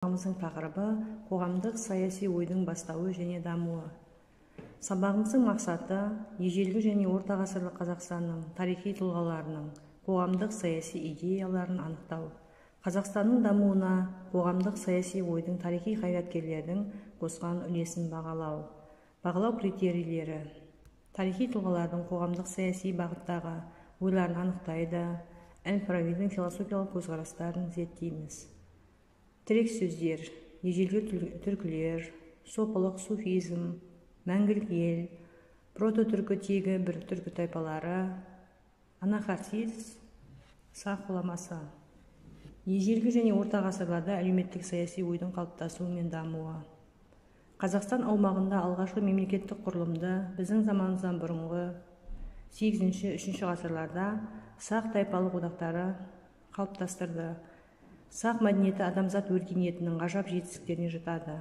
Сабағымыздың тақырыбы қоғамдық саяси ойдың бастауы және дамуы. Сабағымыздың мақсаты ежелгі және орта ғасырлық Қазақстанның тарихи тұлғаларының қоғамдық саяси идеяларын анықтау. Қазақстанның дамуына қоғамдық саяси ойдың тарихи қайраткерлердің қосқан үлесін бағалау. Бағалау критерийлері: тарихи тұлғалардың қоғамдық саяси бағыттағы ойларын анықтайды, Әл-Фарабидің философиялық көзқарастарын зерттейміз. Тірек сөздер: ежелгі түркілер, сопылық суфизм, мәңгілік ел, прототүркі тегі бір түркі тайпалары, Анахарсис, сақ ғұламасы. Ежелгі және орта ғасырларда әлеуметтік саяси ойдың қалыптасуы мен дамуы. Қазақстан аумағында алғашқы мемлекеттік құрылымды біздің заманымыздан бұрынғы 8-3 ғасырларда сақ тайпалық одақтары қалыптастырды. Сақ мәдениеті адамзат өркениетінің ғажап жетістіктеріне жатады.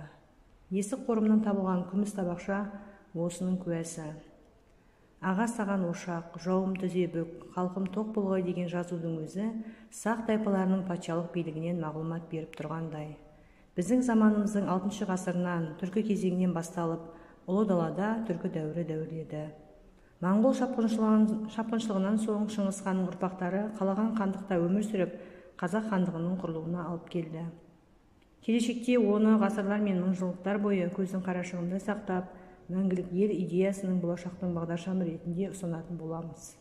Есік қорымынан табылған күміс табақша осының куәсі. Аға саған ошақ, жауым тізе бүк, халқым тоқ болғай деген жазудың өзі сақ тайпаларының патшалық билігінен мағлұмат беріп тұрғандай. Біздің заманымыздың 6 ғасырынан түркі кезеңінен басталып, Ұлы далада түркі дәуірі дәуірледі. Моңғол шапқыншылығынан соң Шыңғыс ханның ұрпақтары қалаған хандықта өмір сүріп, Қазақ хандығының құрылуына алып келді. Келешекте оны ғасырлар мен мыңжылдықтар бойы көздің қарашығындай сақтап, мәңгілік ел идеясының болашақтың бағдаршамы ретінде ұстанатын боламыз.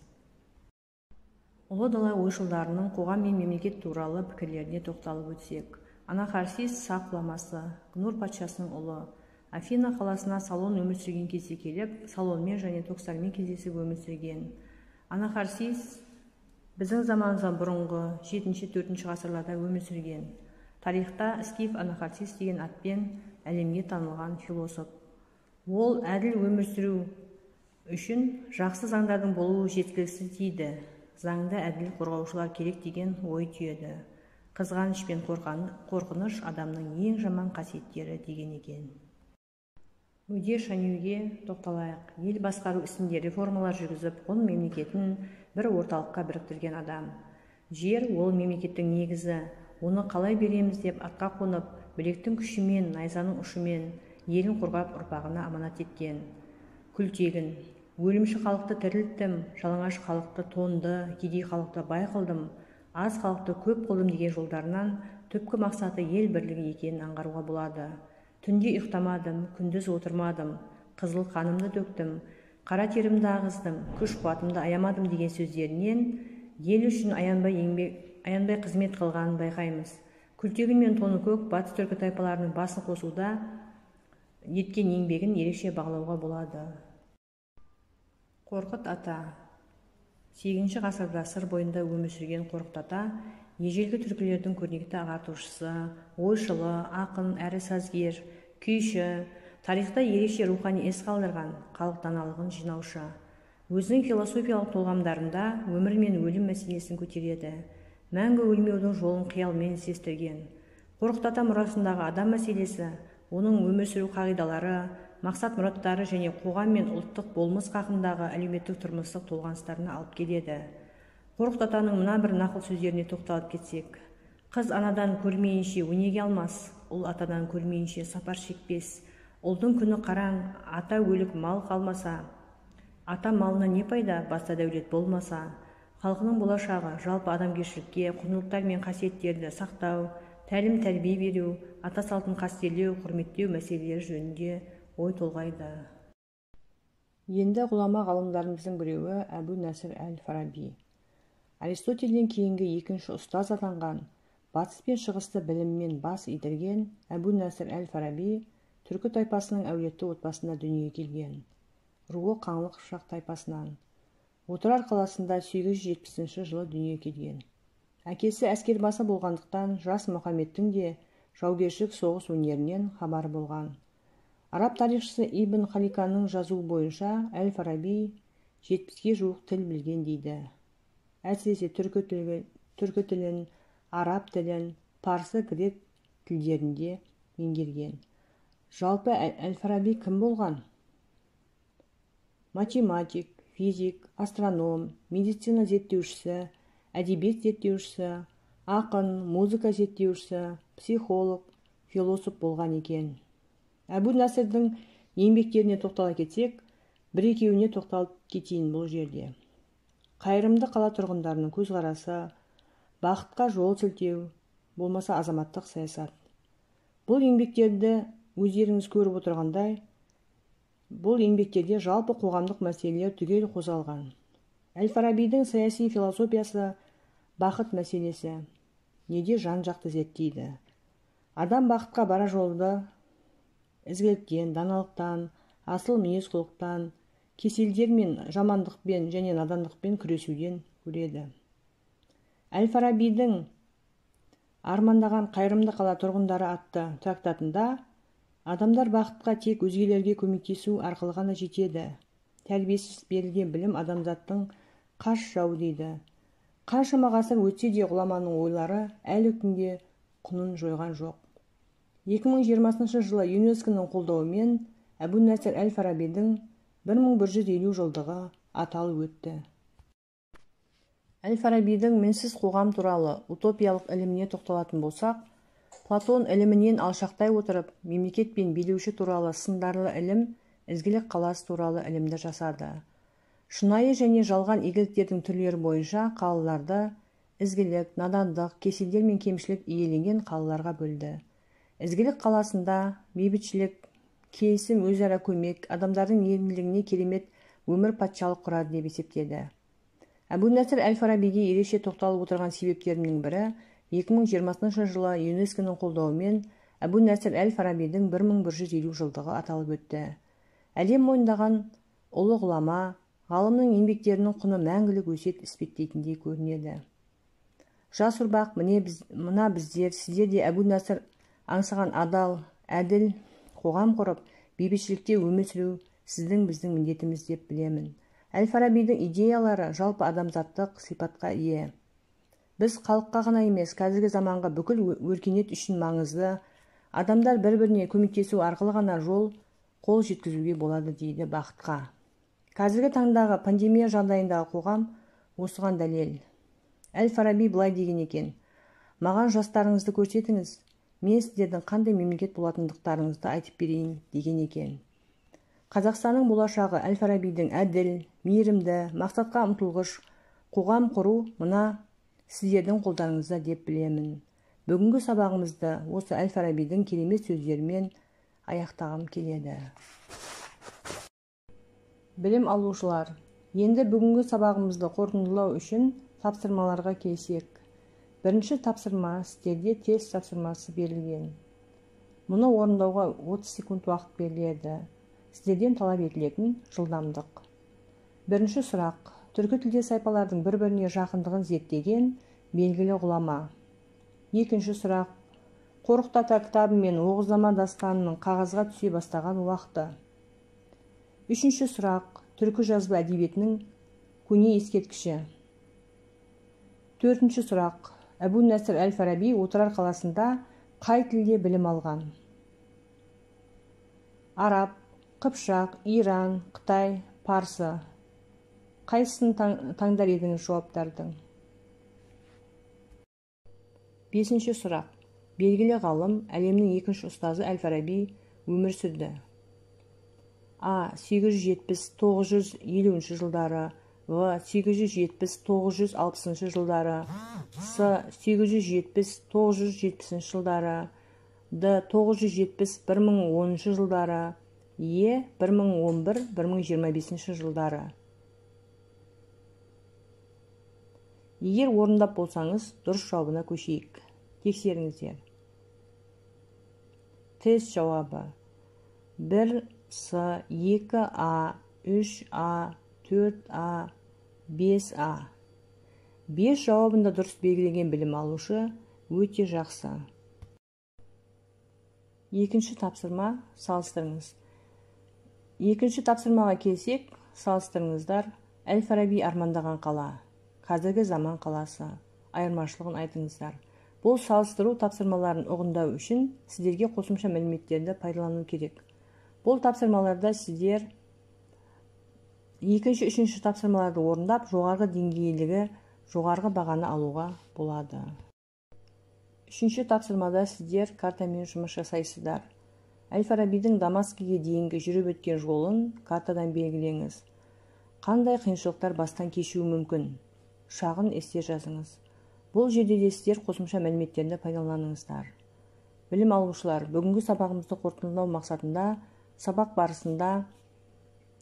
Ұлы дала ойшылдарының қоғам мен мемлекет туралы пікірлеріне тоқталып өтсек. Анахарсис сақ ғұламасы, Гнур патшасының ұлы. Афина қаласына Салон өмір сүрген кезде келіп, Салонмен және Токсармен кездесіп өмір сүрген. Анахарсис біздің заманымыздан бұрынғы 7-4 ғасырларда өмір сүрген. Тарихта Скиф Анахарсис деген атпен әлемге танылған философ. Ол әділ өмір сүру үшін жақсы заңдардың болуы жеткіліксіз дейді. Заңды әділ қорғаушылар керек деген ой түйеді. Қызғаныш пен қорқыныш адамның ең жаман қасиеттері деген екен. Өде Шаньюге тоқталайық. Ел басқару ісінде реформалар жүргізіп, ғұн мемлекетін бір орталыққа біріктірген адам. Жер ол мемлекеттің негізі, оны қалай береміз деп атқа қонып, білектің күшімен, найзаның ұшымен елін қорғап ұрпағына аманат еткен. Күлтегін: өлімші халықты тірілттім, жалаңаш халықты тонды, кедей халықты бай қылдым, аз халықты көп қылдым деген жолдарынан түпкі мақсаты ел бірлігі екенін аңғаруға болады. Түнде ұйықтамадым, күндіз отырмадым, қызыл қанымды төктім, қара терімді ағыздым, күш қуатымды аямадым деген сөздерінен ел үшін аянбай қызмет қылғанын байқаймыз. Күлтегін мен Тоныкөк батыс түркі тайпаларының басын қосуда еткен еңбегін ерекше бағалауға болады. Қорқыт ата. 8 ғасырда Сыр бойында өмір сүрген Қорқыт ата ежелгі түркілердің көрнекті ағартушысы, ойшылы, ақын, әрі сазгер, күйші, тарихта ерекше рухани із қалдырған халық даналығын жинаушы. Өзінің философиялық толғамдарында өмір мен өлім мәселесін көтереді. Мәңгі өлмеудің жолын қиялмен іздестірген. Қорқыт ата мұрасындағы адам мәселесі, оның өмір сүру қағидалары, мақсат-мұраттары және қоғам мен ұлттық болмыс хақындағы әлеуметтік тұрмыстық толғаныстарына алып келеді. Қорқыт атаның мына бір нақыл сөздеріне тоқталып кетсек. Қыз анадан көрмейінше өнеге алмас, ұл атадан көрмейінше сапар шекпес. Ұлдың күні қараң, ата өлік мал қалмаса, ата малына не пайда, баста дәулет болмаса. Халқының болашағы жалпы адамгершілікке, құндылықтар мен қасиеттерді сақтау, тәлім тәрбие беру, ата салтын қастерлеу, құрметтеу мәселелері жөнінде ой толғайды. Енді ғұлама ғалымдарымыздың біреуі Әбу Насыр әл-Фараби. Аристотельден кейінгі екінші ұстаз атанған, батыс пен шығысты біліммен бас идірген Әбу Насыр әл-Фараби түркі тайпасының әулетті отбасында дүниеге келген. Руы Қаңлы Қыпшақ тайпасынан. Отырар қаласында 870 жылы дүниеге келген. Әкесі әскербасы болғандықтан жас Мұхаммедтің де жаугершілік соғыс өнерінен хабары болған. Араб тарихшысы Ибн Халиканның жазуы бойынша әл-Фараби 70-ге жуық тіл білген дейді. Әсіресе түркі тілін, араб тілін, парсы, грек тілдерінде меңгерген. Жалпы әл-Фараби кім болған? Математик, физик, астроном, медицина зерттеушісі, әдебиет зерттеушісі, ақын, музыка зерттеушісі, психолог, философ болған екен. Әбу Насырдың еңбектеріне тоқтала кетсек, бір-екеуіне тоқталып кетейін бұл жерде. Қайырымды қала тұрғындарының көзқарасы, бақытқа жол сілтеу, болмаса азаматтық саясат. Бұл еңбектерді өздеріңіз көріп отырғандай, бұл еңбектерде жалпы қоғамдық мәселелер түгел қозғалған. Әл-Фарабидің саяси философиясы бақыт мәселесі неде жан-жақты зерттейді. Адам бақытқа бара жолды ізгіліктен, даналықтан, асыл мінез-құлықтан, кеселдер мен жамандықпен және надандықпен күресуден көреді. Әл-Фарабидің армандаған қайырымды қала тұрғындары атты трактатында адамдар бақытқа тек өзгелерге көмектесу арқылы ғана жетеді. Тәрбиесіз берілген білім адамзаттың қас жауы дейді. Қаншама ғасыр өтсе де ғұламаның ойлары әлі күнге құнын жойған жоқ. 2020 жылы ЮНЕСКО-ның қолдауымен Әбу Насыр әл-Фарабидің 1150 жылдығы аталып өтті. Әл-Фарабидің мінсіз қоғам туралы утопиялық іліміне тоқталатын болсақ, Платон ілімінен алшақтай отырып, мемлекет пен билеуші туралы сындарлы ілім, ізгілік қаласы туралы ілімді жасады. Шынайы және жалған игіліктердің түрлері бойынша қалаларды ізгілік, надандық, кеселдер мен кемшілік иеленген қалаларға бөлді. Ізгілік қаласында бейбітшілік, келісім, өзара көмек, адамдардың мейірімділігіне керемет өмір патшалық құрады деп есептеді. Әбу Насыр әл-Фарабиге ерекше тоқталып отырған себептерінің бірі 2020 жылы ЮНЕСКО-ның қолдауымен Әбу Насыр әл-Фарабидің 1150 жылдығы аталып өтті. Әлем мойындаған ұлы ғұлама, ғалымның еңбектерінің құны мәңгілік өсиет іспеттейтіндей көрінеді. Жас ұрпақ, мына біздер, сіздер де Әбу Насыр аңсаған адал, әділ қоғам құрып, бейбітшілікте өмір сүру сіздің біздің міндетіміз деп білемін. Әл-Фарабидің идеялары жалпы адамзаттық сипатқа ие. Біз халыққа ғана емес, қазіргі заманғы бүкіл өркениет үшін маңызды. Адамдар бір-біріне көмектесу арқылы ғана жол қол жеткізуге болады дейді бақытқа. Қазіргі таңдағы пандемия жағдайындағы қоғам осыған дәлел. Әл-Фараби былай деген екен: маған жастарыңызды көрсетіңіз, мен сіздердің қандай мемлекет болатындықтарыңызды айтып берейін деген екен. Қазақстанның болашағы Әл-Фарабидің әділ, мейірімді, мақсатқа ұмтылғыш қоғам құру мына сіздердің қолдарыңызда деп білемін. Бүгінгі сабағымызды осы Әл-Фарабидің керемет сөздерімен аяқтағым келеді. Білім алушылар, енді бүгінгі сабағымызды қорытындылау үшін тапсырмаларға келсек. Бірінші тапсырма сіздерде тест тапсырмасы берілген. Мұны орындауға 30 секунд уақыт беріледі. Сіздерден талап етілетін жылдамдық. Бірінші сұрақ. Түркі тілдес тайпалардың бір-біріне жақындығын зерттеген белгілі ғұлама. Екінші сұрақ. Қорқыт ата кітабы мен Оғызнама дастанының қағазға түсе бастаған уақыты. Үшінші сұрақ. Түркі жазба әдебиетінің көне ескерткіші. Төртінші сұрақ. Әбу Насыр әл-Фараби Отырар қаласында қай тілде білім алған? Араб, Қыпшақ, Иран, Қытай, Парсы. Қайсысын таңдар едіңіз жауаптардың? Бесінші сұрақ. Белгілі ғалым, әлемнің екінші ұстазы Әл-Фараби өмір сүрді. А. 870-950 жылдары, В. 870-960 жылдары, С. 870-970 жылдары, Д. 970-1010 жылдары, Е. 1011-1025 жылдары. Егер орындап болсаңыз, дұрыс жауабына көшейік. Тексеріңіздер. Тест жауабы 1 С, 2 А, 3 А, 4 А, 5 А. 5 жауабында дұрыс белгіленген білім алушы өте жақсы. Екінші тапсырма салыстырыңыз. Екінші тапсырмаға келсек, салыстырыңыздар. Әл-Фараби армандаған қала, қазіргі заман қаласы. Айырмашылығын айтыңыздар. Бұл салыстыру тапсырмаларын ұғындау үшін сіздерге қосымша мәліметтерді пайдалану керек. Бұл тапсырмаларда сіздер екінші, үшінші тапсырмаларды орындап, жоғарғы деңгейлігі, жоғарғы бағаны алуға болады. Үшінші тапсырмада сіздер картамен жұмыс жасайсыздар. Әл-Фарабидің Дамаскіге дейінгі жүріп өткен жолын картадан белгілеңіз. Қандай қиыншылықтар бастан кешуі мүмкін? Шағын эссе жазыңыз. Бұл жерде де сіздер қосымша мәліметтерді пайдаланыңыздар. Білім алушылар, бүгінгі сабағымызды қорытындылау мақсатында сабақ барысында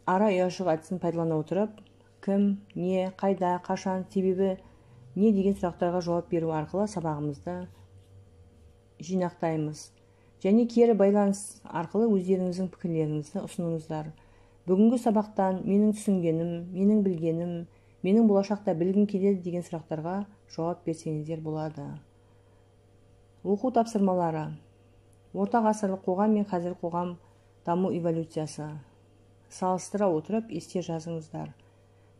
ара ұяшық әдісін пайдалана отырып, кім, не, қайда, қашан, себебі не деген сұрақтарға жауап беру арқылы сабағымызды жинақтаймыз. Және кері байланыс арқылы өздеріңіздің пікірлеріңізді ұсыныңыздар. Бүгінгі сабақтан менің түсінгенім, менің білгенім, менің болашақта білгім келеді деген сұрақтарға жауап берсеңіздер болады. Оқу тапсырмалары. Орта ғасырлық қоғам мен қазіргі қоғам даму эволюциясы. Салыстыра отырып есте жазыңыздар.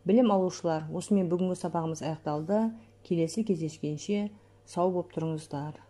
Білім алушылар, осымен бүгінгі сабағымыз аяқталды. Келесі кездескенше сау болып тұрыңыздар.